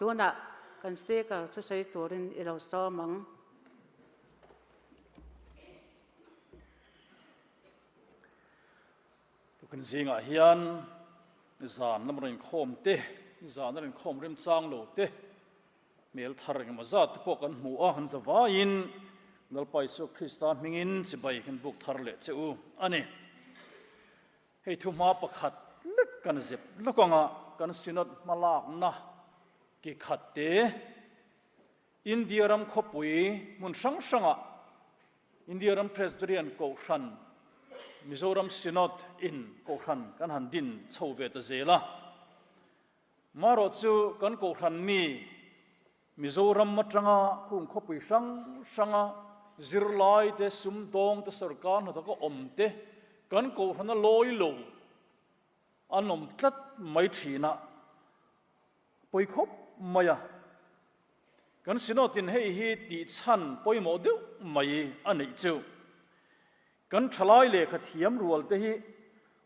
Tunah kan Speaker thusawi turin i lo sawm ang. Tukin zingah hian zan lam rawn inkhawm te, zan a rawn inkhawm remchang lo te, hmel thar engemaw zat te pawh kan hmu a, kan zavaiin Lalpa Isua Krista hmingin chibai kan buk thar leh che u a ni. Hei thuhma pakhat lek kan zep lawk anga kan Synod hmalakna ki khat te India ram khawpui hmun hrang hrangah India ram Presbyterian Kohhran Mizoram Synod in Kohhran kan han din chho ve ta zel a. Marawh chu kan Kohhran mi Mizoram atanga khung khawpui hrang hranga zirlai te, sumdawng te, sorkar hnathawka awm te kan Kohhrana lawi lo an awm tlat mai thin a, pawi khawp mai a. Kan Synod-in hei hi tihchhan pawimawh deuh mai a neih chu. Kan thalai lehkha thiam rual te hi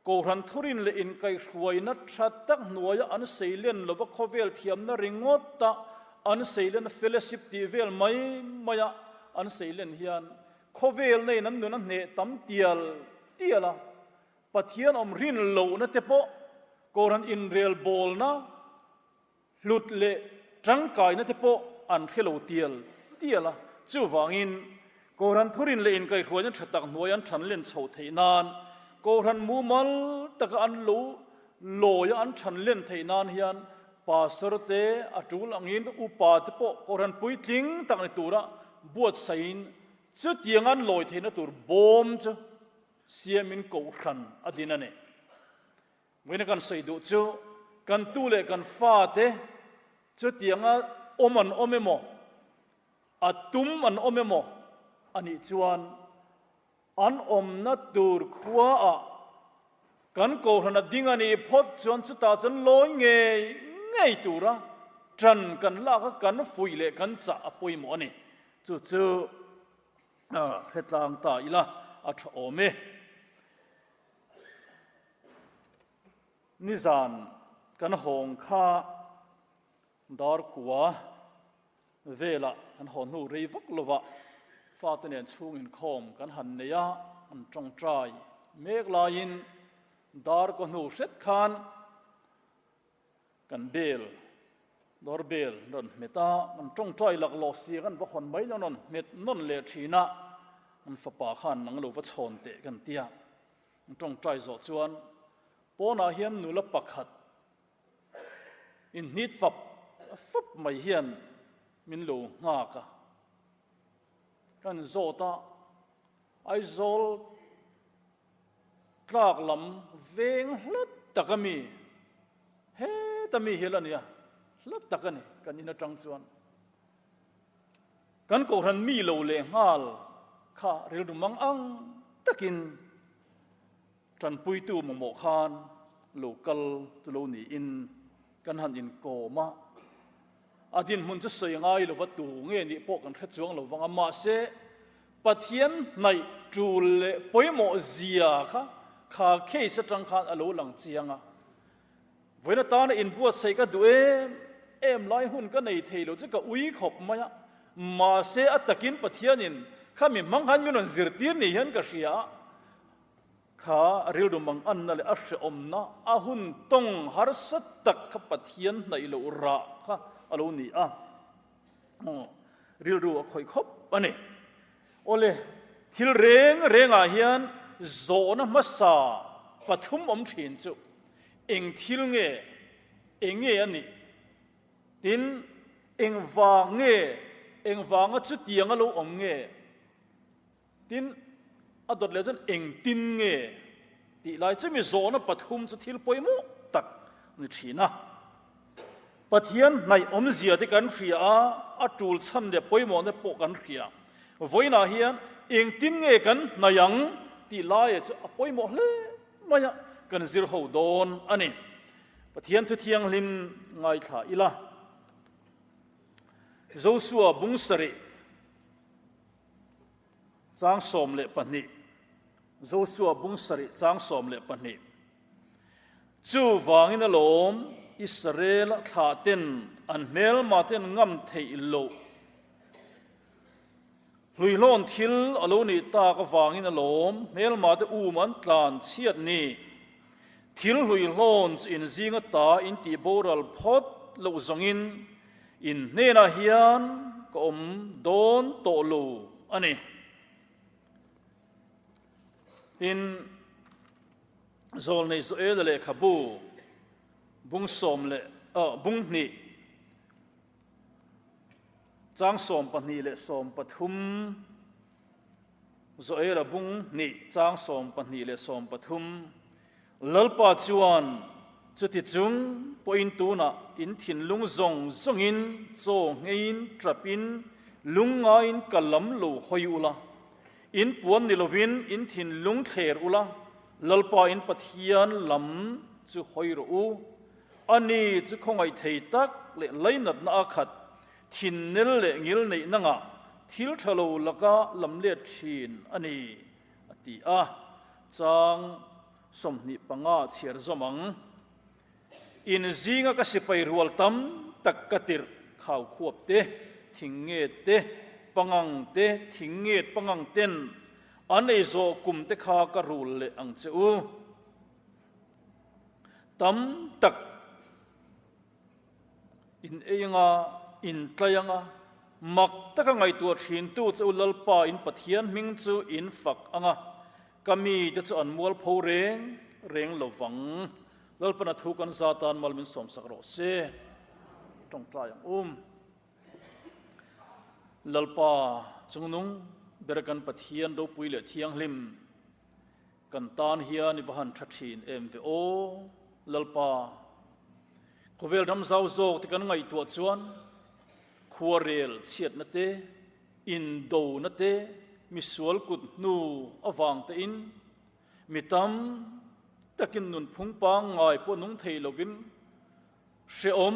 Kohhran thurin leh inkaihhruaina tha tak hnuaia an seilen lova khawvel thiamna ringawta an seilen fellowship tih vel mai maia an seilen hian khawvel neiin an nun a hneh tam tial tial a, Pathian awm rin lohna te pawh Kohhran inrelbawlna Hlut leh tangkaina te pawh an hre lo tial tial a, chuvangin Kohhran thurin leh inkaihhruaina tha tak hnuai an than len chhoh theih nan Kohhran mumal taka an lo lawi a an than len theih nan hian Pastor te a tul angin upa te pawh Kohhran puitling tak ni tura buatsaihin chutiang an lawi theihna tur bawm chu siamin Kohhran a din a ni. Vawiina kan sawi duh chu kan tu leh kan fate chutianga awm an awm emaw, a tum an awm emaw a nih chuan an awmna tur khuaah kan kohhran a ding a nih phawt chuan chutah chuan lawi ngei ngei tura ṭan kan lak a, kan fuih leh kan chah a pawimawh a ni. Chu chu hretlang ta ila a ṭha awm e. Nizan kan hawng kha Darkua velah kan haw hnu rei vak lovah fate nen chhung inkhawm kan han nei a, an tawngtai mek laiin Darkua hnu hret khan Kan bel, door bell rawn hmet a, kan tawngtai laklawh si kan va hawn mai dawn rawn hmet nawn leh thin a, kan fapa khan nang lo va chhawn teh kan ti a, kan tawngtai zawh chuan pawnah hian nula pakhat inhnit fap fap mai hian min lo nghak a, kan zawt a, Aizawl Tlak lam veng hlat tak a mi, heta mi hi la nia, hlat tak a ni kan in atang chuan. Kan kohhran mi lo leh nghal kha rilru mang ang takin tanpuitu mamawh khan lo kal chu lo niin kan han inkawm a. A dinhmun chu sawi ngai lova tu nge nih pawh kan hre chuang lo vang a, mahse Pathian hnaih tul leh pawimawh zia kha kha case atang khan a lo lang chiang a. Vawiin atana inbuatsaih ka duh em em lai hun ka nei thei lo chu ka ui khawp mai a, mahse a takin Pathianin kha mi hmang khan min rawn zirtir ni hian ka hria a, kha rilru manganna leh a hrehawmna a hun tawng harsa tak kha Pathian hnaih loh rah kha a lo ni a. Aw, rilru a khawih khawp a ni. Awle, thil reng rengah hian zawhna hmasa pathum awm thin chu eng thil nge, eng nge a nih? Tin, eng vang nge, eng vanga chutiang a lo awm nge? Tin, a dawt leh chuan engtin nge tih lai chumi zawhna pathum chu thil pawimawh tak a ni thin a. Pathian hnaih awmzia te kan hria a, a tul chhan leh pawimawhna pawh kan hria. Vawiinah hian engtin nge kan hnaih ang tih laia chu a pawimawh hle mai a, kan zir ho dawn a ni. Pathian thu thianghlim ngaithla ila. Josua bung sarih. Chang 12, Josua bung sarih chang 12. Chuvangin alawm Israel thlah ten an hmelma te an ngam theih loh hluihlawn thil a lo nih tak avangin alawm hmelma te um an tlan chhiat ni. Thil hluihlawn chu in zinga ta in tih boral phawt loh zawngin in hnenah hian ka awm dawn tawh lo a ni. Tin, Zawlnei Joela lehkhabu bung sawm leh ah bung hnih chang 12 leh 13 Joela bung hnih chang 12 leh 13 Lalpa chuan chuti chung pawhin tunah in thinlung zawng zawngin chaw ngheiin ṭapin lungngaiin ka lam lo hawi ula. In puan ni lovin in thinlung thler ula, Lalpa in Pathian lam chu hawi rawh u. Ani chu khawngaih thei tak leh lainatna a khat, thinnel leh ngil neih nangah thil tha lo laka lam let thin a ni, a ti a. Chang 25 chhiar zawm ang. In zinga ka sipai rual tam tak ka tirh khau khuap te, thing nge te, pangang te, thing nge pangang ten an ei zawh kum te kha ka rul leh ang che u. Tam tak in ei anga, in tlai anga, mak taka ngaihtuah thintu che u Lalpa in Pathian hming chu in fak anga, ka mite chu an mualpho reng reng lo vang. Lalpana thu kan za tan mal min sawmsak rawh se. Tawngtai ang um. Lalpa chungnung ber kan Pathian ropui leh thianghlim kan tan hian i va han tha thin em ve aw. Lalpa khawvel ram zau zawk te kan ngaihtuah chuan khuarel chhiatna te indona te misual kut hnu awang te in Mi tam takin nunphung pangngai pawh nung thei lovin hrehawm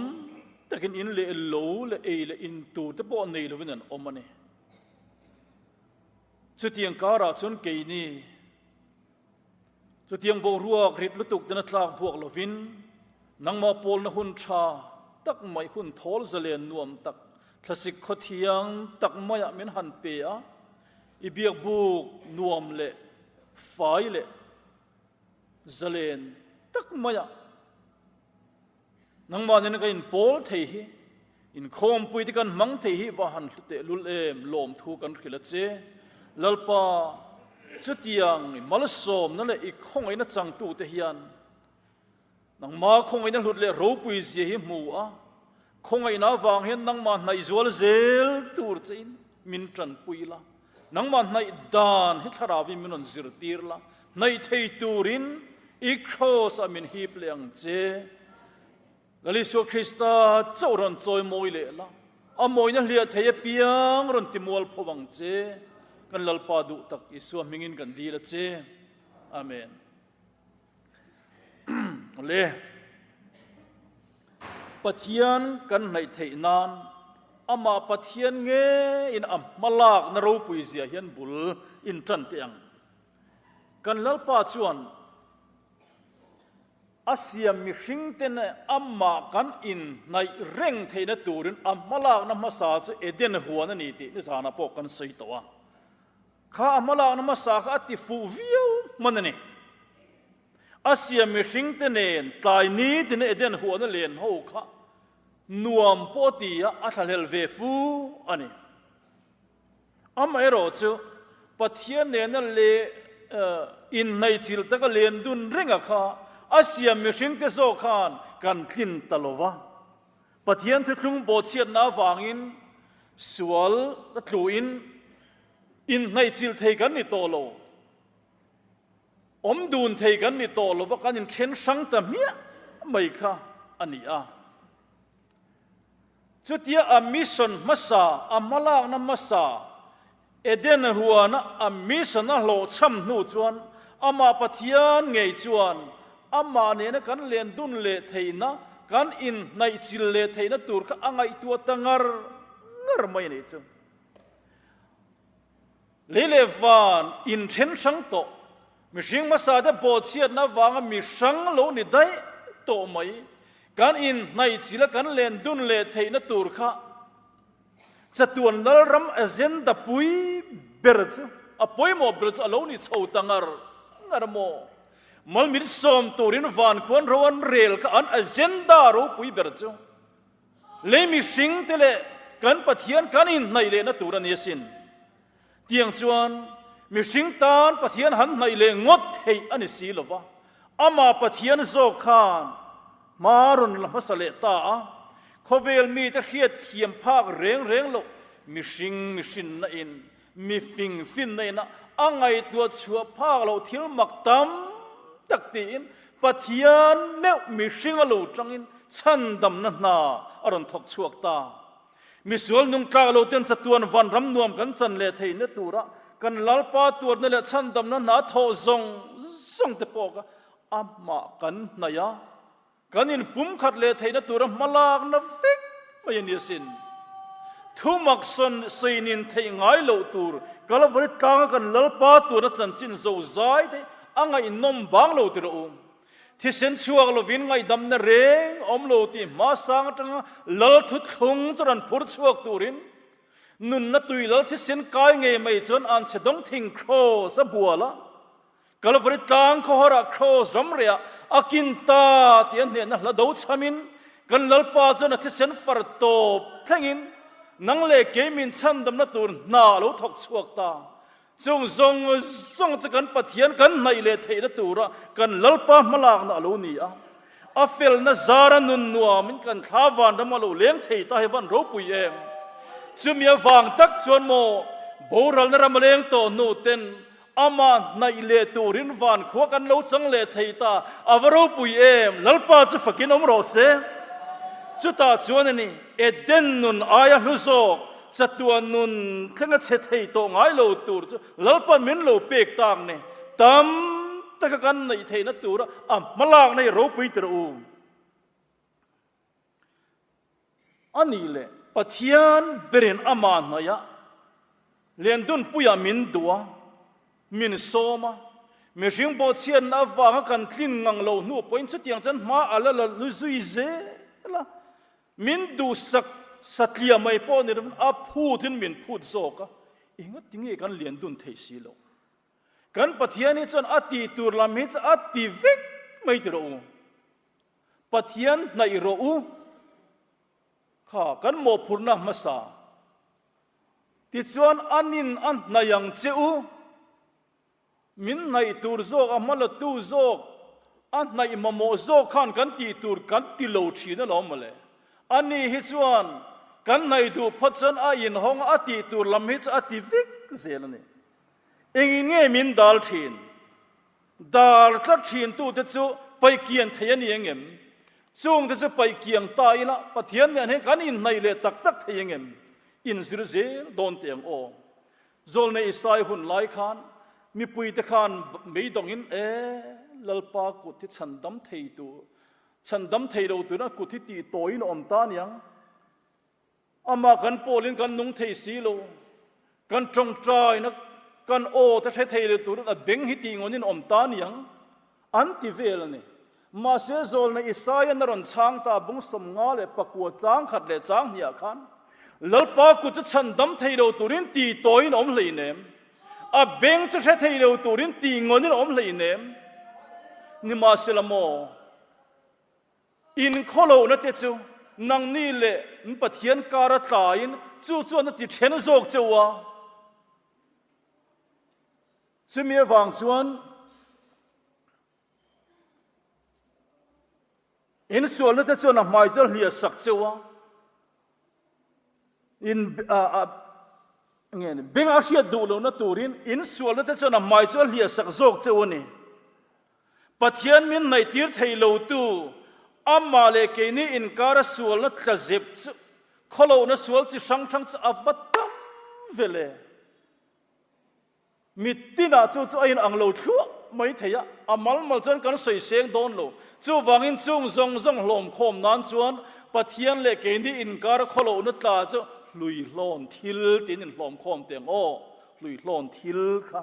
takin in leh lo leh ei leh in tur te pawh nei lovin an awm a ni. Chutiang karah chuan keini chutiang boruak rit lutuk tena tlak buak lovin nangmah pawlna hun tha tak mai hun thawl zalen nuam tak thlasik khawthiang tak maiah min han pe a, I biakbuk nuam leh fai leh zalen tak maiah nangmah nena ka inpawl thei hi, inkhawmpui te kan hmang thei hi va han hlu teh lul em, lawmthu kan hrilh a che. Lalpa, chutiang i malsawmna leh i khawngaihna changtute hian nangmah khawngaihna hlut leh ropui zia hi hmu a, khawngaihna avang hian nangmah hnaih zual zel tur chein min tanpui la, nangmah hnaih dan hi thlarauin min rawn zirtir la, hnaih thei turin i kraws ah min hip leh ang che. Lal Isua Krista chauh rawn chawi mawi leh la, a mawina hliah thei apiang rawn ti mual pho ang che. Kan Lalpa duh tak Isua hmingin kan dil a che. Amen. Le Pathian kan hnaih theih nan amah Pathian nge in a hmalak na ropui zia hian bul in tan teh ang. Kan Lalpa chuan a siam mihring ten amah kan in hnaih reng theihna turin a hmalak na hmasa chu Eden huan a ni tih nizanah pawh kan sawi tawh a. Kha a hmalakna hmasa kha a ti fuh viau hman a ni. A siam mihringte nen tlai nitin Eden huana len ho kha nuam pawh a ti a, a thlahlel ve fu a ni. Amaherawh chu Pathian nena leh inhnaihchilh taka len dun renga kha a siam mihringte zawk khan kan tlin ta lo va. Pathian thuthlung bawhchhiatna avangin sual a tluin inhnaihchilh thei kan ni tawh lo, awm dun thei kan ni tawh lo va, kan inthen hrang ta hmiah mai kha a ni a. Chutia a mission hmasa, a hmalakna hmasa, Eden huana a mission a hlawhchham hnu chuan amah Pathian ngei chuan amah nena kan len dun leh theihna, kan inhnaihchilh leh theihna tur kha a ngaihtuah ta ngar ngar mai a nih chu. Lei leh van inthen hrang tawh, mihring hmasa te bawhchhiatna avanga mi hrang lo ni daih tawh mai. Kan inhnaihchilh a kan len dun leh theihna tur kha chatuan Lalram agenda pui ber chu, a pawimawh ber chu a lo ni chho ta ngar ngar maw? Mal min sawm turin van khuan ro an rel kha an agenda ropui ber chu lei mihring te leh kan Pathian kan inhnaih lehna tur a ni asin. Tiang chuan mihring tan Pathian han hnaih leh ngawt theih a ni si lo va, amah Pathian zawk khan hma rawn la hmasa leh ta a, khawvel mite hriat thiam phak reng reng loh mihring mihrinna in, mi fing finna ina a ngaihtuah chhuah phak loh thil mak tam tak tiin Pathian meuh mihring a lo tangin chhandamna hna a rawn thawk chhuak ta. Misual nung tlak lo ten chatuan vanram nuam kan chan leh theihna tura kan Lalpa tuarna leh chhandamna hna thawh zawng zawng te pawh kha amah kan hnaih a, kan inpumkhat leh theihna tura hmalakna vek mai a ni asin. Thumak sawn sainin theih ngai loh tur Kalvari tlanga kan Lalpa tuarna chanchin zozai te a ngaihnawm bang lo ti rawh u. Thisen chhuak lovin ngaihdamna reng awm lo tih hmasang atanga lal thuthlung chu rawn phur chhuak turin nunna tui lal thisen kai ngei mai chuan an chhe dawng thing kraws a bual a, Kalvari tlang khawharah kraws ram rehah a kin ta tih a hnehna hla do chhamin kan Lalpa chuan a thisen far tawp thlengin nang leh kei min chhandamna tur hna a lo thawk chhuak ta. Chung zawng zawng chu kan Pathian kan hnaih leh theihna tura kan Lalpa hmalakna a lo ni a. A felna zara nun nuamin kan thla vanram a lo leng thei ta hi van ropui em! Chumi avang tak chuan maw boralna ram a leng tawh hnu ten amah hnaih leh turin van khua kan lo chang leh thei ta a va ropui em! Lalpa chu fakin awm rawh se. Chutah chuan a ni, Eden nun aia hlu zawk Chatuan nun thlenga chhe thei tawh ngai lo tur chu Lalpan min lo pek tak ni. Tam taka kan neih theihna tura a hmalakna hi ropui tir u. A nih leh Pathian berin amah hnaihah Liandunpuiah min duh a, min sawm a, mihring bawhchhiatna avanga kan tlin ngang loh hnu pawhin chutiang chuan hma a la la zui zel a. Min duhsak satliah mai pawh ni lovin a phutin min phut zawk a, enga tinge kan lian dun thei si lo. Kan Pathian hi chuan a tih tur lam hi chu a ti vek mai ti rawh u. Pathian hnaih rawh u kha kan mawhphurhna hmasa. Tichuan a nin a hnaih ang che u. Min hnaih tur zawk, a hmalatu zawk, a hnaih mamawh zawk khan kan tih tur kan ti lo thin alawm mawle. Ani hi chuan kan hnaih duh phawt chuan a inhawng a, a tih tur lam hi chu a ti vek zel a ni. Engin nge min dal thin? Dal tlat thin tute chu paih kian thei a ni engem? Chungte chu paih kiang ta ila Pathian nen hian kan inhnaih leh tak tak thei engem? Inzir zel dawn teh ang aw. Zawlnei Isai hun lai khan mipuite khan meidawngin, E, Lalpa kut hi chhandam thei tur, chhandam thei lo turin a kut hi tih tawiin a awm ta aniang. Amah kan pawlin kan nung thei si lo, kan tawngtaina, kan aw te hre thei lo turin a beng hi tih ngawnin a awm ta aniang, an ti vel a ni. Mahse zawlnei Isaiah-na rawn chhang ta bung 54 chang khat leh chang hniah khan, Lalpa kut chu chhandam thei lo turin ti tawiin a awm hleinem, a beng chu hre thei lo turin ti ngawnin a awm hleinem. Nimahsela maw, inkhawlohna te chu nangni leh Pathian kara tlaiin chu chuan a ti then zawk che u a. Chumi avang chuan In sualna te chuan a hmai chu a hliah sak cheu a, in nge ni, beng a hriat duh lohna turin in sualna te chuan a hmai chu a hliah sak zawk cheu a ni. Pathian min hnaihtir thei lotu, amah leh keini inkara sualna tla zep chu khawlohna sual chi hrang hrang chu a va tam vel e. Mittinah chu chu a inang lo thluah mai thei a, a mal mal chuan kan sawi seng dawn lo. Chuvangin chung zawng zawng hlawm khawm nan chuan Pathian leh keini inkar a khawlohna tla chu hluihlawn thil tiin inhlawm khawm teh ang aw, hluihlawn thil kha.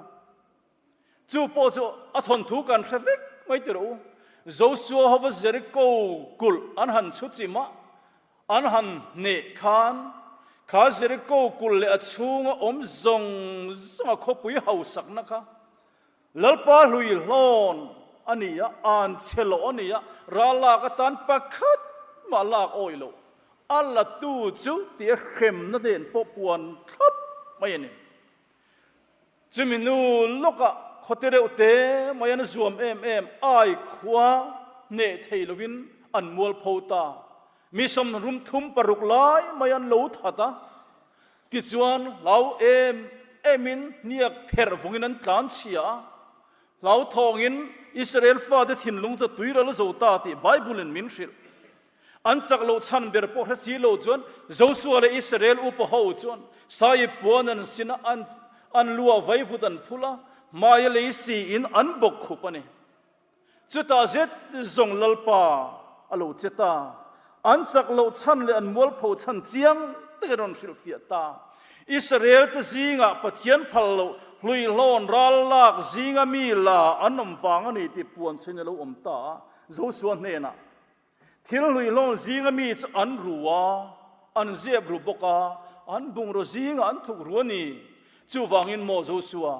Chu pawh chu a thawnthu kan hre vek mai ti rawh u. Josua hova Jeriko kulh an han chhu chim a, an han hneh khan, kha Jeriko kulh leh a chhunga awm zawng zawnga khawpui hausakna kha Lalpa hlui hlawn a ni a, an chhe loh a ni a, ral lak atan pakhat mah lak awih loh a la tu chu tih a hremna nen pawh puan thlap mai a ni. Chumi nu lawkah khawte reuh te mai an zuam em em ai khua hneh thei lovin an mualpho ta. Mi sawm rum thum paruk lai mai an lo that a, tichuan hlau em emin hniak pherh vungin an tlan chhia a, hlauthawngin Israel fate thinlung chu tuiral a zo ta tih Bible-in min hrilh. An chak loh chhan ber pawh hre si lo chuan Josua leh Israel upa ho chuan Sai puan an sin a, an an lua vaivut an phul a, hmaia lei siin an bawk khup a ni. Chutah zet zawng Lalpa a lo che ta. An chak loh chhan leh an mualpho chhan chiang takin rawn hrilhfiah ta. Israel te zingah Pathian phal loh hluihlawn ral lak zinga mi la an awm vang a ni tih puan chhin a lo awm ta a, Josua hnenah, Thil hluihlawn zinga mi chu an ru a, an zep ru bawk a, an bungraw zingah an thuk ru a ni. Chuvangin maw Josua?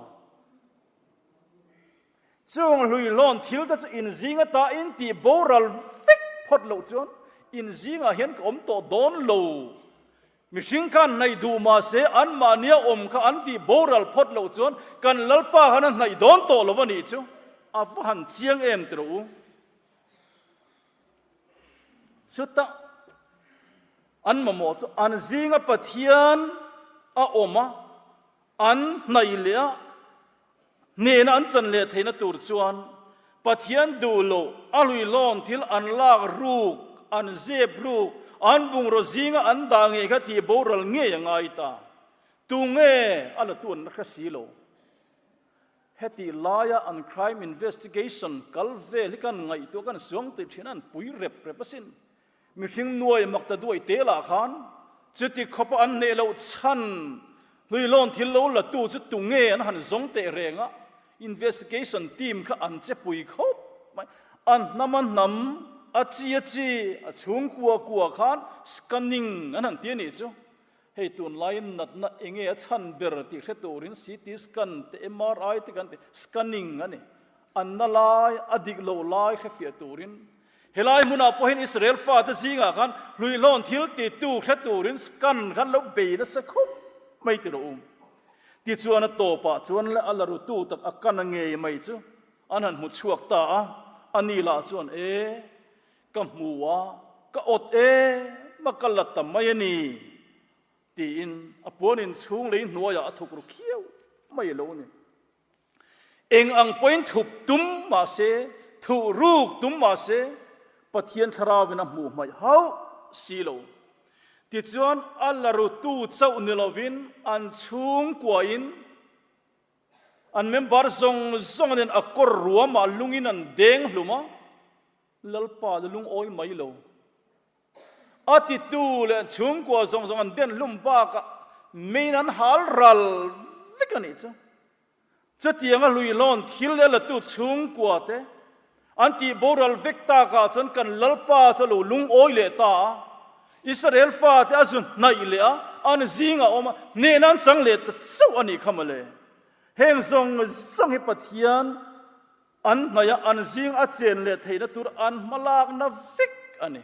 Chung hluihlawn thil te chu in zing ata in tih boral vek phawt loh chuan in zingah hian ka awm tawh dawn lo. Mihring khan hnaih duh mah se anmahnia awm kha an tih boral phawt loh chuan kan Lalpa khan a hnaih dawn tawh lo a nih chu a va han chiang em ti rawh u. Chutah an mamawh chu an zinga Pathian a awm a, an hnaih leh a, Hnehna an chan leh theihna tur chuan Pathian duh loh a hluihlawn thil an lak ruk, an zep ruk, an bungraw zinga an dah ngei kha tih boral ngei a ngai ta. Tunge a la tu an la hre si lo. Hetih laia an crime investigation kal vel hi kan ngaihtuah kan suang tih thin an pui rep rep asin. Mihring nuai mak ta duai te lah khan chuti khawpa an hneh loh chhan hluihlawn thil lo la tu chu tunge an han zawng teh reng a, investigation team kha an che pui khawp mai. An hnam a hnam, a chi a chi, a chhung kua kua khan scanning an han ti a nih chu. Hei tunlaiin natna enge a chhan ber tih hre turin CT scan te MRI te kan ti, scanning a ni. An na lai, a dik lo lai hrefiah turin. Helai hmunah pawhin Israel fate zingah khan hluihlawn thil titu hre turin scan khan lo bei nasa khawp mai ti rawh u. Tichuan a tawpah chuan le a la rutu tak a kan a ngei mai chu an han hmu chhuak ta a, ani lah chuan e, ka hmu a, ka awt em a ka la ta mai a ni tiin a puan inchhung lei hnuaiah a thuk ru khiau mai lo a ni. Eng ang pawhin thup tum mah se, thuh ruk tum mah se, Pathian thlarauin a hmuh hmaih hauh si lo. Tichuan, a la rutu chauh ni lovin an chhungkuain an member zawng zawng nen a kawr ruamah lungin an deng hlum a, Lalpa la lungawi mai lo. A titu leh chhungkua zawng zawng an den hlum bakah main an hal ral vek a nih chu. Chutianga hluihlawn thil leh latu chhungkua te an tih boral vek takah chuan kan Lalpa chu a lo lungawi leh ta a. Israel fate a zu hnaih leh a, an zingah a awm a, hnehna an chang leh ta chauh a nih kha mawle. Heng zawng zawng hi Pathian An hnaih a an zing a chen leh theihna tur an hmalakna vek a ni.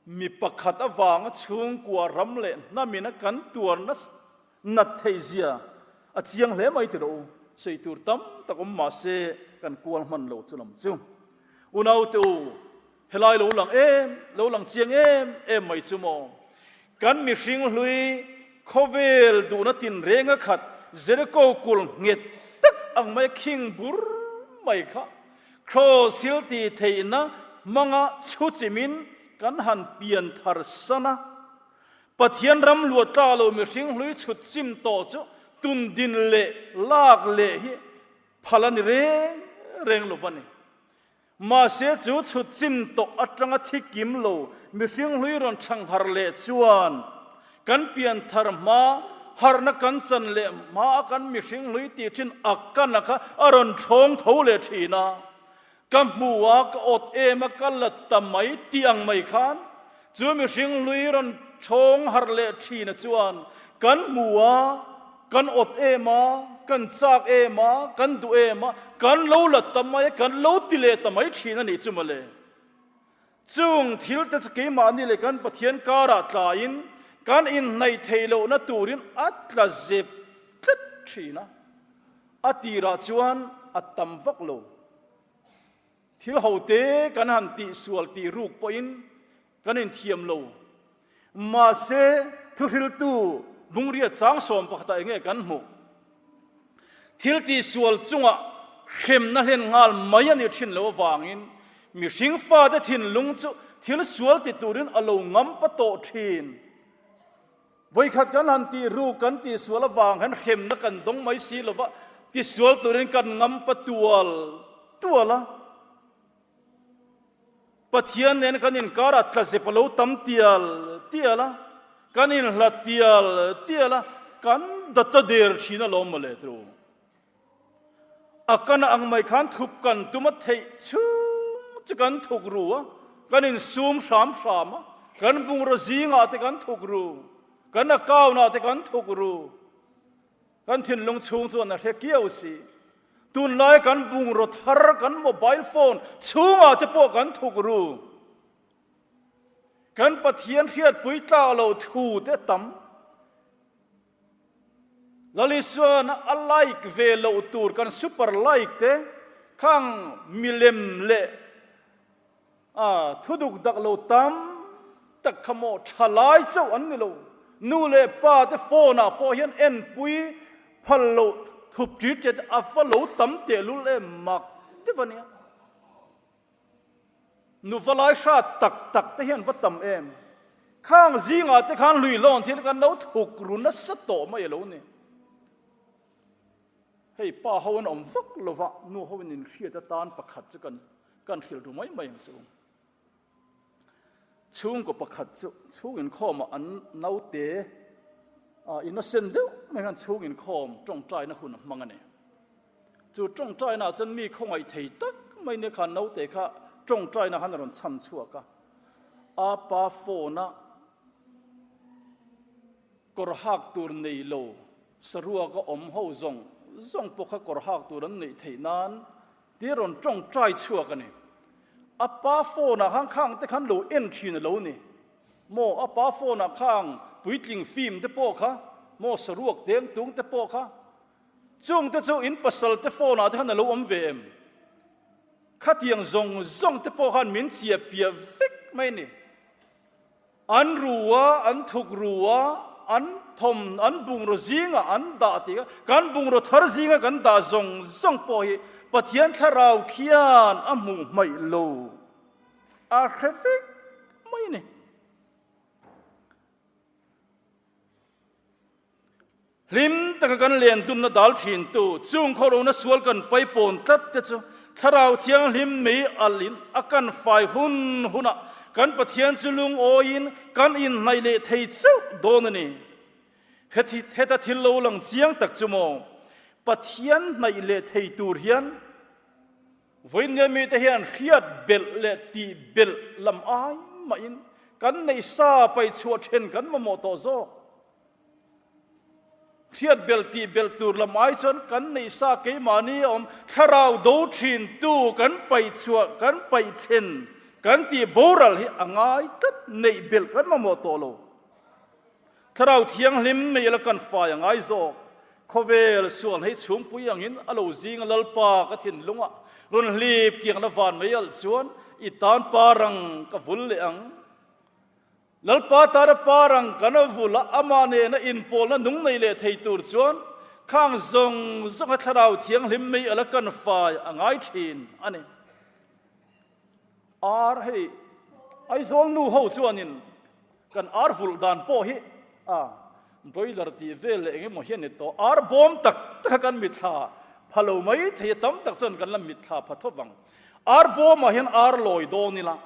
Mi pakhat avanga chhungkua ram leh hnamina kan tuarna nat theih zia a chiang hle mai tih rawh u. Sawi tur tam tak awm mah se kan kual hman lo chu lam chu. Unaute u, helai lo lang em, lo lang chiang em em mai chu maw? Kan mihring hlui khawvel duhna tinrenga khat Jericho kul nghet tak ang mai khing bur mai kha Kraws hil tih theihna hmanga chhu chimin kan han pian thar san a. Pathian ram luah tla lo mihring hlui chhut chim tawh chu tundin leh lak leh hi phal a ni reng reng lo va ni. Mahse chu chhut chim tawh atanga thi kim lo mihring hlui rawn thangharh leh chuan kan pian thar hma harhna kan chan leh hma a kan mihring hlui tih thin a kana kha a rawn thawng tho leh thin a. Ka hmu a, ka awt em a, ka la ta mai tih ang mai khan chu mihring hlui rawn thawng harh leh thin a chuan kan hmu a, kan awt em a, kan chak em a, kan duh em a, kan lo la ta mai a, kan lo ti leh ta mai thin a nih chu mawle. Chung thil te chu keimahni leh kan Pathian karah tlaiin kan inhnaih theih lohna turin a tla zep tlat thin a. A tirah chuan a tam vak lo. Thil hote kan han tihsual tih ruk pawhin kan inthiam lo. Mahse, thuhriltu bungriat chang sawm pakhatah enge kan hmuh? Thil tihsual chungah hremna hlen nghal mai a nih thin lo avangin mihring fate thinlung chu thil sual ti turin a lo ngam pa tawh thin. Vawikhat kan han tih ruk kan tihsual avang hian hremna kan dawng mai si lova, tisual turin kan ngam pa tual tual a. Pathian nen kan inkarah tlazep a lo tam tial tial a, kan inhlat tial tial a, kan data der thin alawm mawle tru. A kana ang mai khan thup kan tum a theih chhung chu kan thuk ru a, kan insum hram hram a, kan bungraw zingah te kan thuk ru, kan account ah te kan thuk ru, kan thinlung chhung chuan a hre kiau si. Tunlai kan bungraw thar kan mobile phone chhungah te pawh kan thuk ru. Kan Pathian hriatpui tlak loh thu te tam. Lalisuan a like ve loh tur kan super like te khang milem leh a thuduk dak lo tam tak kha maw tha lai chauh an ni lo. Nu leh pa te phone ah pawh hian enpui phal loh thup tir te a va lo tam tehlul em mak deuh a nia. Nuva lai hrat tak tak te hian va tam em? Khang zingah te khan lui lawn thil kan lo thuk ru nasa tawh mai a lo ni. Hei pa ho an awm vak lova, nu ho in inhriat atan pakhat chu kan kan hrilh ru mai mai ang chu. Chhungkaw pakhat chu chhung inkhawmah an naute innocent deuh mai khan chhung inkhawm tawngtaina hun a hmang a ni. Chu tawngtainaah chuan mi khawngaih thei tak mai nia khan naute kha tawngtaina khan a rawn chhan chhuak a. A pa phone-a kawr hak tur nei lo saruaka awm ho zawng zawng pawh kha kawr hak tur an neih theih nan tia rawn tawngtai chhuak a ni. A pa phone-ah khan khang te khan lo en thin a lo ni. Maw a pa phone-ah khang puitling film te pawh kha, maw saruak deng tung te pawh kha Chungte chu in pasal te phone ah te khan a lo awm ve em? Khatiang zawng zawng te pawh khan min chiah piah vek mai a ni. An ru a, an thuk ru a, an thawm, an bungraw zingah an dah tih kha, kan bungraw thar zinga kan dah zawng zawng pawh hi Pathian thlarau khian a hmuh hmaih lo, a hre vek mai a ni. Hlim taka kan len tumna dal thintu, chung khawrona sual kan paipawn tlat te chu Thlarau Thianghlim mei alhin a kan fai hun hunah kan Pathian chu lungawiin kan inhnaih leh thei chauh dawn a ni. Heta thil lo lang chiang tak chu maw Pathian hnaih leh thei tur hian Vawinia mite hian hriat belh leh tih belh lam ai mahin kan neih sa paihchhuah then kan mamawh tawh zawk. Hriat belh tih belh tur lam ai chuan kan neih sa keimahni a awm thlarau do thin tu kan paihchhuah kan paih then kan tih boral hi a ngai tlat neih belh kan mamawh tawh lo. Thlarau thianghlim mei la kan fai a ngai zawk. Khawvel sual hei chhungpui angin a lo zing a Lalpa ka thinlungah rawn hlip kiangna van mei alh chuan i tan parang ka vul leh ang. Lalpa tana parang kan a vul a, amah nena inpawlna nung nei leh thei tur chuan khang zawng zawnga thlarau thianghlim mei a la kan fai a ngai thin a ni. Ar hei Aizawl nu ho chuanin kan ar vulh dan pawh hi a broiler tih vel leh eng emaw hian ni tawh ar bawm tak tak a kan mitthla pha lo mai thei a tam tak chuan kan la mitthla pha tho vang. Ar bawmah hian ar lawi dawn ila.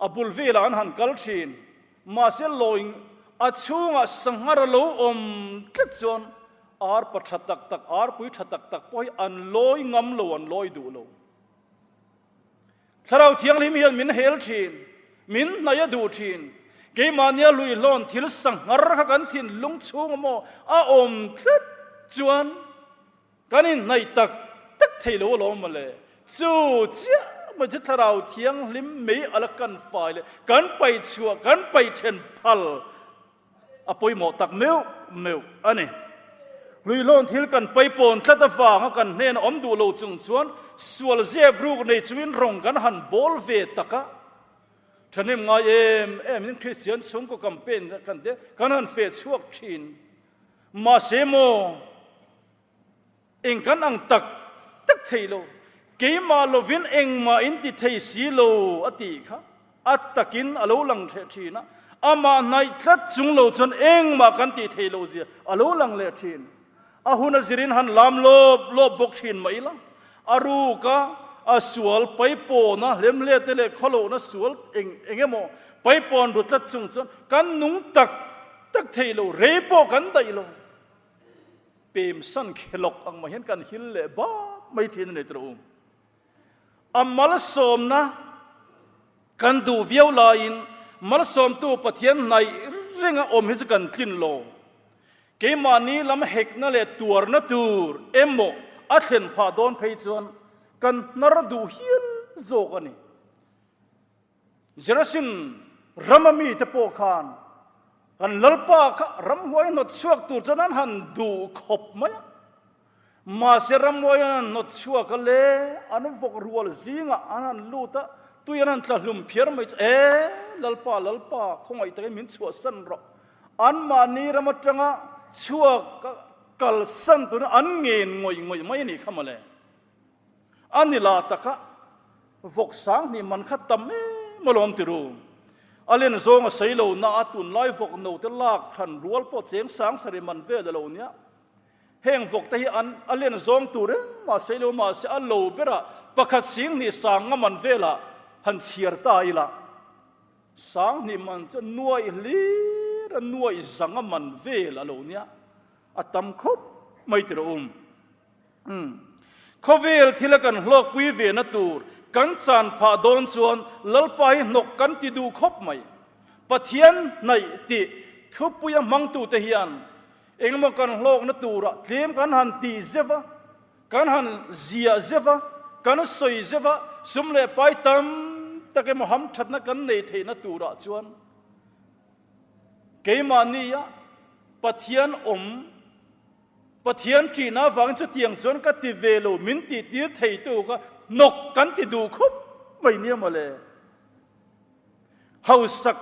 A bul velah an han kal thin. Mahse lawing a chhungah sanghar a lo awm tlat chuan ar pa tha tak tak, arpui tha tak tak pawh hi an lawi ngam lo, an lawi duh lo. Thlarau Thianghlim hian min hel thin, min hnaih a duh thin. Keimahnia luihlawn thil sanghar kha kan thinlung chhung emaw a awm tlat chuan kan inhnaih tak tak thei lo alawm mawle. Chu chiah mai chu Thlarau Thianghlim mei a la kan fai leh kan paih chhuah, kan paih then phal a pawimawh tak meuh meuh a ni. Hluihlawn thil kan paipawn tlat avanga kan hnena awm duh lo chung chuan sual zep ruk nei chungin rawng kan han bawl ve tak a. Thahnem ngai em em in Kristian chhungkaw campaign kan te kan han feh chhuak thin. Mahse maw eng kan ang tak tak thei lo, keimah lovin engmah in ti thei si lo a tih kha a takin a lo lang thleh thin a, amah hnaih tlat chung lo chuan engmah kan tih thei lo zia a lo lang leh thin. A hun a zirin han lam lawp lawp bawk thin mah ila, a ruka a sual paipawna hlemhle te leh khawlohna sual eng eng emaw paipawn ru tlat chung chuan kan nung tak tak thei lo, rei pawh kan daih lo. Pemsan khelawk ang mah hian kan hil leh bam mai thin a ni tawh u. A malsawmna kan duh viau laiin malsawmtu Pathian hnaih renga awm hi chu kan tlin lo. Keimahni lam hekna leh tuarna tur emaw a thlen phah dawn phei chuan kan hnar duh hial zawk a ni. Gerasim rama mite pawh khan kan Lalpa kha ramhuai hnawt chhuak tur chuan an han duh khawp mai a. Mahse ramhuai an han hnawt chhuak a le, an vawk rual zingah an han lut a, tui an han tla hlum phiar mai chu, E Lalpa, Lalpa, khawngaih takin min chhuahsan rawh. Anmahni ram atanga chhuak kalsan turin an ngen ngawih ngawih mai a nih kha mawle. A ni la taka vawk sang hnih man kha tam em alawm ti ru. A len zawng a sawi lo na a tunlai vawk no te lak hran rual pawh cheng sang sarih man vel a lo nia. Heng vawk te hi an a len zawng tur engmah sawi lo mahse a lo berah pakhat sing hnih sang nga man velah han chhiar ta ila. Sang hnih man chu nuaih hlir a nuaih zang a man vel a lo nia. A tam khawp mai ti rawh um. Umm. Khawvel thila kan hlawkpui ve na tur kan chan phah dawn chuan Lalpa hi hnawk kan ti duh khawp mai. Pathian hnaih tih thupuia hmangtute hian engemaw kan hlawkna turah tlem kan han tih zeuh a, kan han ziah zeuh a, kan sawi zeuh a, sum leh pai tam tak emaw hamthatna kan nei theihna turah chuan keimahnia Pathian awm Pathian ṭihna avangin chutiang chuan ka ti ve lo, min tihtir theitu kha hnawk kan ti duh khawp mai nia mawle. Hausak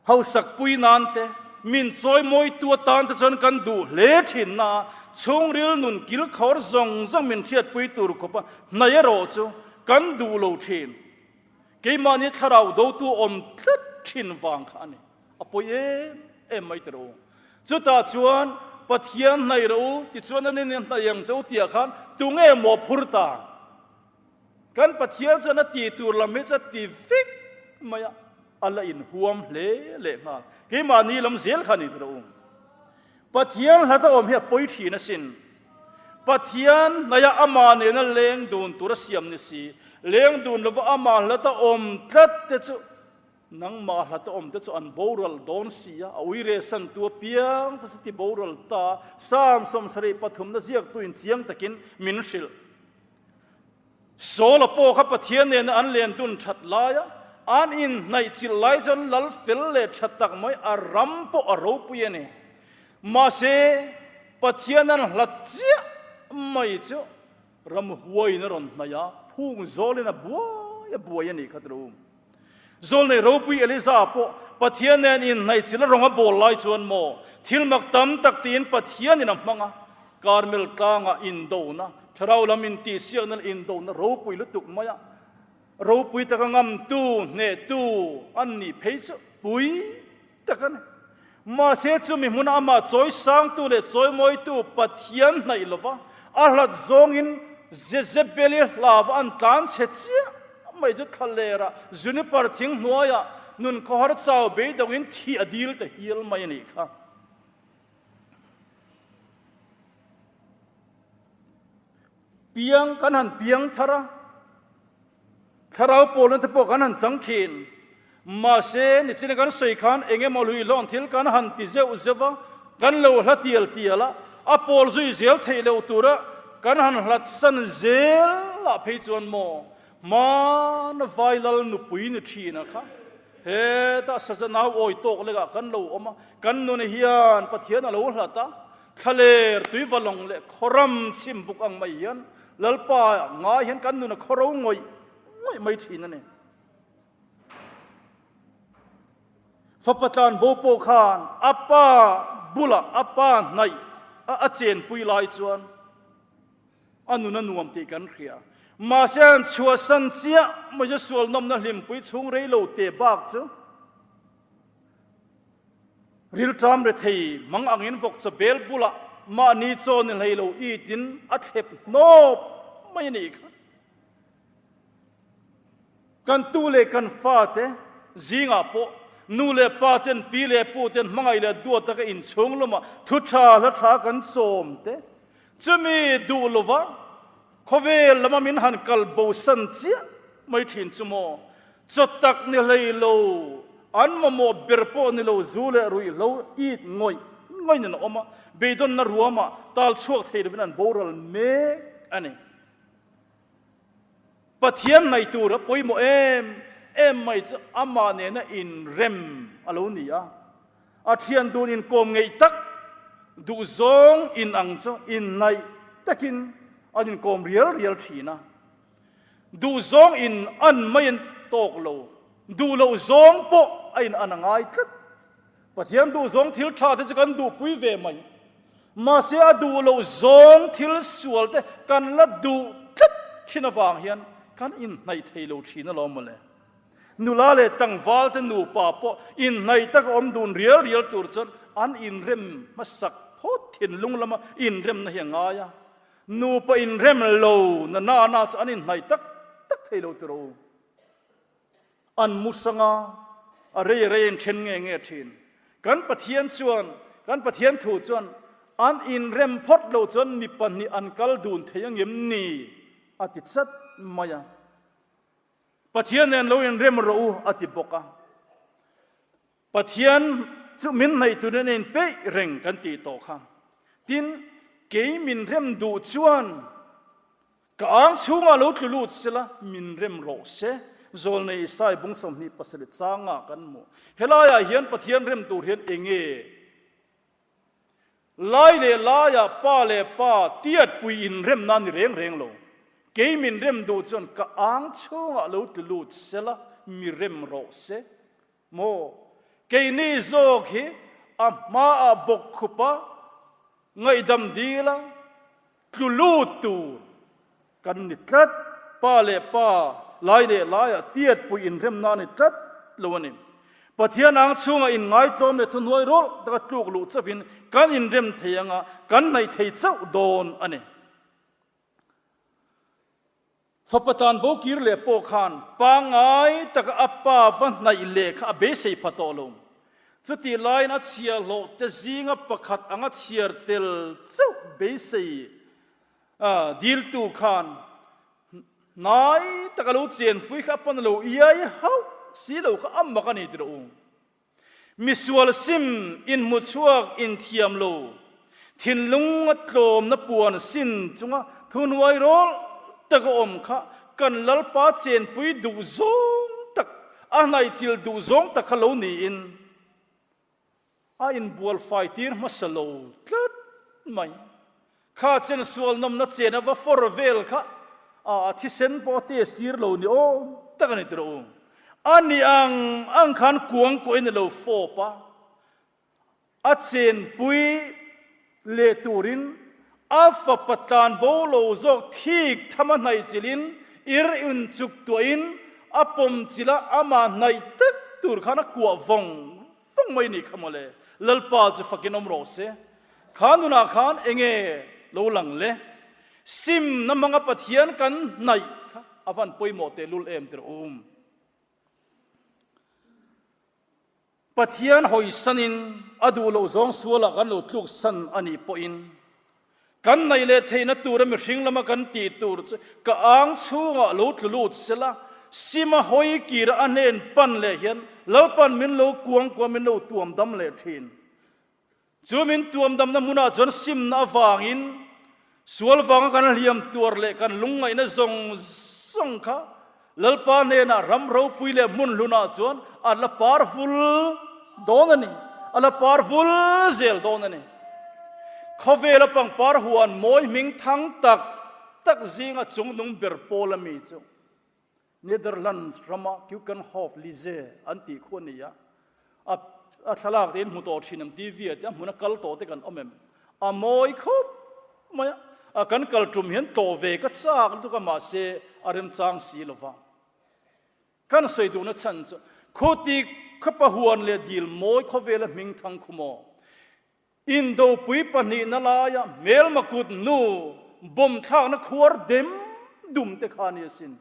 hausak pui nan te, min chawi mawitu atan te chuan kan duh hle ṭhin na a, chhungril nun kil khawr zawng zawng min hriatpui tur khawpa hnaih erawh chu kan duh lo ṭhin. Keimahni thlarau dotu awm tlat ṭhin vang kha a ni. A pawi em em mai tawh u. Chutah chuan Pathian hnaih rawh u, tichuan an in hnaih ang che u tihah khan tunge mawhphur ta? Kan Pathian chuan a tih tur lam hi chu a ti vek mai a, a la inhuam hle leh nghal. Keimahni lam zel kha ni tawh u. Pathian hlata awm hi a pawi thin asin. Pathian hnaiha amah nena leng dun tur a siam ni si, leng dun lova amah hlata awm tlat te chu Nangmah hlata awm te chu an boral dawn si a, a uire santu apiang chu chuti boral ta Psalm 73 na ziaktuin chiang takin min hrilh. Saul-a pawh kha Pathian nena an len dun that laia an inhnaih chilh lai chuan lal fel leh tha tak mai a ram pawh a ropui a ni. Mahse, Pathian an hlat chiah mai chu ram huaiin a rawn hnaih a, phung zawlin a buai a buai a nih kha tilo. Zawlnei ropui Eliza pawh Pathian nen inhnaihchilh a rawng a bawl lai chuan maw thil mak tam tak tiin Pathianin a hmang a, Karmel tlangah indona, thlarau lam intihsiakna leh indona ropui lutuk maia ropui taka ngamtu, hnehtu an nih phei chu pui tak a ni. Mahse chumi hmuna amah chawi sangtu leh chawi mawitu Pathian hnaih lova a hlat zawngin Jezebeli hlava an tlan chhe chiah mai chu thlalerah juniper thing hnuaiah nun khawhar chau beidawngin thih a dil ta hial mai a nih kha. Piang kan han piang thar a. Thlarau pawlna te pawh kan han chang thin. Mahse, nichina kan sawi khan eng emaw lui hlawn thil kan han ti zeuh zeuh va, kan lo hla tial tial a, a pawl zui zel theih loh tura kan han hlat san zel ah phei chuan maw hmana Vailal nupui ni thin a kha hetah saza nau awi tawk lekah kan lo awm a, kan nun hian Pathian a lo hlat a, Thlaler tuivalawng leh khawram chhim buk ang mai hian Lalpa ngai hian kan nun a khawro ngawih ngawih mai thin a ni. Fapa tlan bo pawh khan a pa bulah a pa hnaih a a chenpui lai chuan a nun a nuam tih kan hria. Mahse an chhuahsan chiah mai chu sual nawmna hlimpui chhung rei lo te bak chu Rilṭam rethei mang angin vawk chaw bel bulah mahni chaw ni hlei lo itin a thlep hnawp mai a nih kha. Kan tu leh kan fate zingah pawh nu leh pa ten pi leh pu ten hmangaih leh duat taka inchhung lamah thu ṭha hla ṭha kan chawm te chumi duh lova khawvel lama min han kal bosan chiah mai ṭhin chu maw Chaw tak ni hlei lo, an mamawh ber pawh ni lo zu leh ruihhlo it ngawih ngawih in an awm a, beidawnna ruamah tal chhuak thei lovin an boral mek a ni. Pathian hnaih tur a pawimawh em em mai chu amah nena inrem a lo ni a, a thian dun inkawm ngeih tak, duhzawng inang chu inhnaih takin an inkawm rial rial thin a. Duh zawng in an mai an tawk lo, duh loh zawng pawh a in an a ngai tlat. Pathian duh zawng thil tha te chu kan duhpui ve mai. Mahse a duh loh zawng thil sual te kan la duh tlat thin avang hian kan inhnaih thei lo thin alawm mawle. Nula leh tlangval te nupa pawh inhnaih taka awm dun rial rial tur chuan an inrem hmasak phawt thinlung lama inremna hi a ngai a. Nupa inrem lo na na na chu an inhnaih tak tak thei lo tiro. An mu hrang a, a rei a rei a inthen nge nge thin. Kan Pathian chuan, kan Pathian thu chuan an inrem phawt lo chuan mi pahnih an kal dun thei angem ni a ti chat mai a. Pathian nen lo inrem rawh u a ti bawk a. Pathian chu min hnaih turin a inpeih reng kan tih tawh kha. Tin, kei min rem duh chuan ka ang chhungah lo tlu lut sela, min rem rawh se. Zawlnei Isai bung 27 changah kan hmu. Helaiah hian Pathian rem tur hian enge lai leh laiah pa leh pa tiatpui inremna a ni reng reng lo. Kei min rem duh chuan ka ang chhungah lo tlu lut sela, mi rem rawh se. Maw? Keini zawk hi a hmaah bawkkhupa ngaihdam dila tlu lut tur kan ni tlat. Pa leh pa, lai leh laiah tiatpui inremna a ni tlat lo a ni. Pathian ang chhungah inngaitawm leh thuhnuai rawlh taka tluk luh chauhin kan inrem thei anga kan hnaih thei chauh dawn a ni. Fapa tan bo kir leh pawh khan pangngai taka a pa va hnaih leh kha a beisei pha tawh lo. Chutih laiin a chhiahhlawh te zinga pakhat anga chhiar tel chauh beisei diltu khan hnai taka lo chenpui kha a pan lo iai hauh si lo kha a mak a ni ti rawh u. Misual sim inhmu chhuak inthiam lo, thinlung a tlawmna puan sin chunga thuhnuai rawl tak a awm kha kan Lalpa chenpui duh zawng tak, a hnaihchil duh zawng tak kha lo niin a inbual fai tir hmasa lo tlat mai. Kha chen sual nawmna chen a va fawr vel kha a thisen pawh a test tir lo ni awm tak a ni tiro u. A ni ang ang khan kuang kuahin a lo fawp a, a chenpui leh turin a fapa tlan bo lo zawk thik tham a hnaih chilhin ir inchuk tuahin a pawm chilh a, amah hnaih tak tur khan a kuah vawng vawng mai ni kha mawle. Lalpa chu fakin awm rawh se. Kha nunah khan enge lo lang le? Simna hmanga Pathian kan hnaih kha a van pawimawh tehlul em tirh um. Pathian hawisanin a duh loh zawng sualah kan lo tluksan a nih pawhin kan hnaih leh theihna tura mihring lama kan tih tur chu ka ang chhungah lo tlu lut sela. Sima hawi kira a hnen pan leh hian Lalpan min lo kuang kuah min lo tuam dam leh thin. Chu min tuam damna hmunah chuan simna avangin sual vanga kan hliam tuar leh kan lungngaihna zawng zawng kha Lalpa hnenah ram ropui leh hmun hlunah chuan a la par vul dawn a ni, a la par vul zel dawn a ni. Khawvela pangpar huan mawi hming thang tak tak zinga chungnung ber pawl a mi chu Netherlands rama Keukenhof Lize an tih khu a ni a, a a thlalak te in hmu tawh thin ang TV ah te a hmun a kal tawh te kan awm em? A mawi khawp mai a, a kan kal tum hian tawh ve ka chak lutuk a mahse a remchang si lo va. Kan sawi duhna chhan chu khuti khawpa huan leh dil mawi khawvela hming thang khu maw? Indopui pahnihna laia hmelma kut nu bomb thlakna khuar dem dum te kha a ni asin.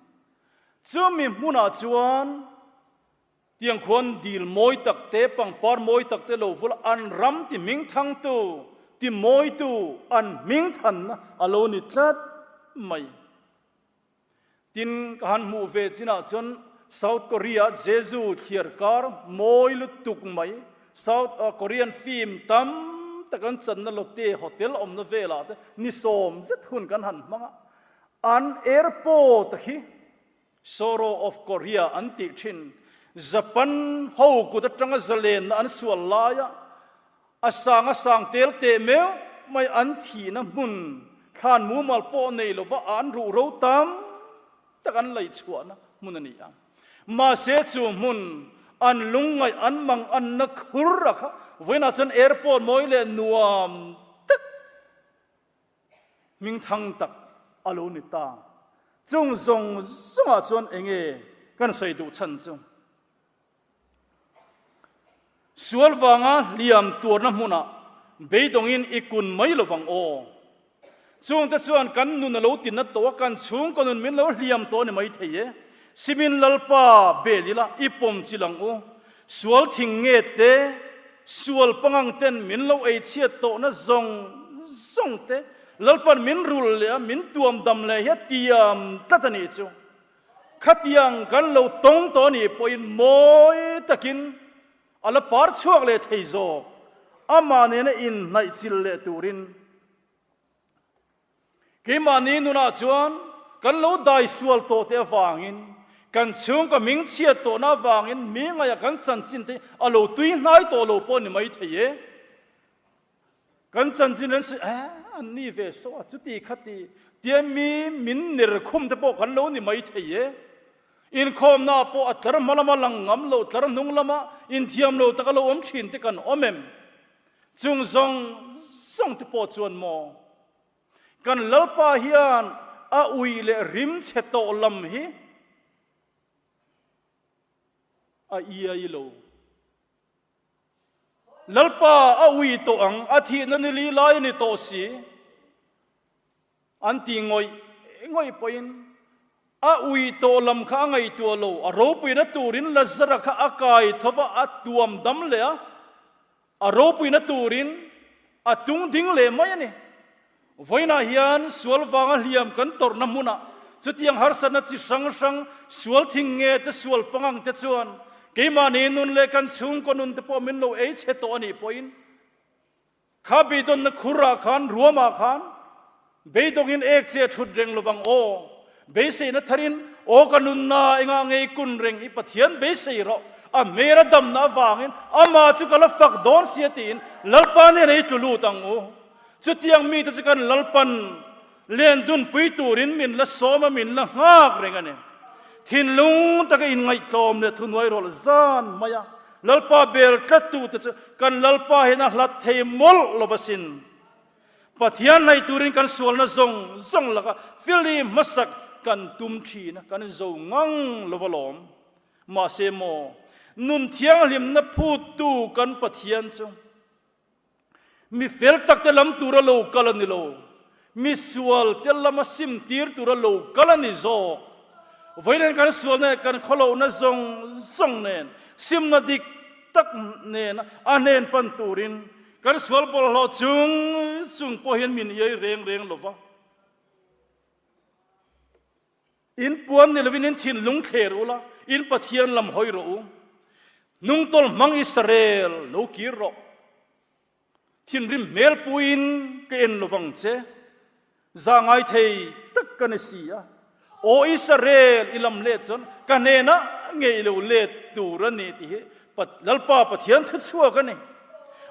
Chumi hmunah chuan tiang khuan dil mawi tak te, pangpar mawi tak te lo vul an ram ti hming thangtu, ti mawitu an hming thanna a lo ni tlat mai. Tin, ka han hmuh ve chinah chuan South Korea Jeju thliar kar mawi lutuk mai, South Korean film tam tak an channa Lotte Hotel awmna velah te ni sawm zet hun kan han hmang a. An airport a khi Soro of Korea an tih thin, Japan ho kut atanga zalenna an sual laia A sang a sang tel teh meuh mai an thihna hmun thlan mumal pawh nei lova an ruh ro tam tak an laih chhuahna hmun a ni a. Mahse chu hmun an lungngaih an mang anna khur a kha vawiinah chuan airport mawi leh nuam tak hmingthang tak a lo ni ta. Chung zawng zawngah chuan enge kan sawi duh chhan chu? Sual vanga hliam tuarna hmunah beidawngin i kun mai lo vang aw. Chungte chuan kan nun a lo tinna tawh a, kan chhungkaw nun min lo hliam tawh a ni mai thei e. Simin Lalpa bel ila i pawm chil ang u. Sual thing nge te, sual pangang ten min lo ei chhiat tawhna zawng zawng te Lalpan min rul leh a, min tuam dam leh hi a tiam tlat a nih chu. Khatiang kan lo tawng tawh anih pawhin mawi takin a la par chhuak leh thei zawk, amah nena inhnaih chil leh turin. Keimahni nunah chuan kan lo dai sual tawh te avangin, kan chhungkaw hming chhiat tawhna avangin mi ngaihah kan chanchin te a lo tui hnai tawh lo pawh a ni mai thei e. Kan chanchin an sawi eh an ni ve saw a chuti khati tia mi min ner khum te pawh kan lo ni mai thei e. Inkhawmna pawh a tlar hma lama lang ngam lo tlar hnung lama inthiam lo taka lo awm thin te kan awm em? Chung zawng zawng te pawh chuan maw kan Lalpa hian a ui leh rim chhe tawh lam hi a iai lo. Lalpa a ui tawh ang, a thihna ni li lai a ni tawh si, an ti ngawih ngawih pawhin a ui tawh lam kha a ngaihtuah lo, a ropuina turin Lazara kha a kai tho va, a tuam dam leh a, a ropuina turin a tung ding leh mai a ni. Vawiinah hian sual vanga hliam kan tawrhna hmunah chutiang harsatna chi hrang hrang, sual thing nge te, sual pangang te chuan keimahni nun leh kan chhungkaw nun te pawh min lo ei chhe tawh a nih pawhin kha beidawnna khurah khan, ruamah khan beidawngin ek che thut reng lovang aw. Beiseina tharin aw ka nunna engah ngei kun reng i Pathian beisei rawh, a hmel a damna avangin amah chu ka la fak dawn sia tiin Lalpa nen ei tlu lut ang u. Chutiang mite chu kan Lalpan len dunpui turin min la sawm a, min la nghak reng a ni. Thinlung taka inngaihtlawm leh thuhnuai rawlh zan mai a, Lalpa bel tlattute chu kan Lalpa hian a hlat thei mawlh lo asin. Pathian hnaih turin kan sualna zawng zawng laka film hmasak kan tum thin a, kan zo ngang lo alawm. Mahse maw, nun thianghlimna phuttu kan Pathian chu Mi fel takte lam tura lo kal a ni lo, mi sualte lama sim tir tura lo kal a ni zawk. Vawiin kan sualna leh kan khawlohna zawng zawng nen, simna dik tak nena a hnen pan turin kan sual bawlhhlawh chung chung pawh hian min iai reng reng lo va. In puan ni lovin in thinlung thler ula, in Pathian lam hawi rawh u. Nungtawl hmang Israel, lo kir rawh. Thinrim hmel puiin ka en lovang che. Za ngai thei tak ka ni si a. Aw Israel, i lam let chuan ka hnenah ngei lo let tur a ni tih hi Lalpa Pathian thu chhuak a ni.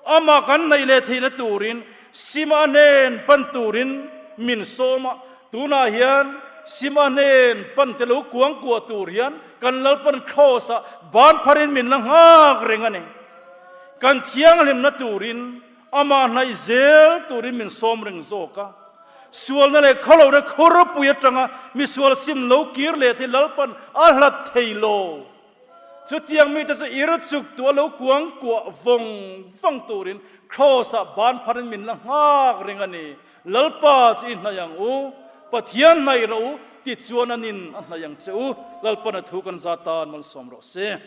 Amah kan neih leh theihna turin Sima hnen pan turin min sawm a, tunah hian Sima hnen pan te lo kuang kuah tur hian kan Lalpan Kraws-ah ban pharin min la nghak reng a ni. Kan thianghlimna turin amah hnaih zel turin min sawm reng zawk a. Sualna leh khawlohna khurpui atanga misual sim lo kir leh te Lalpan a hlat thei lo. Chutiang mite chu ir chuk tu a lo kuang kuah vawng vawng turin Kraws-ah ban pharin min la nghak reng a ni. Lalpa chu i hnaih ang u, Pathian hnaih rawh u, tichuan anin a hnaih ang che u. Lalpan a thu kan za tan malsawm rawh se.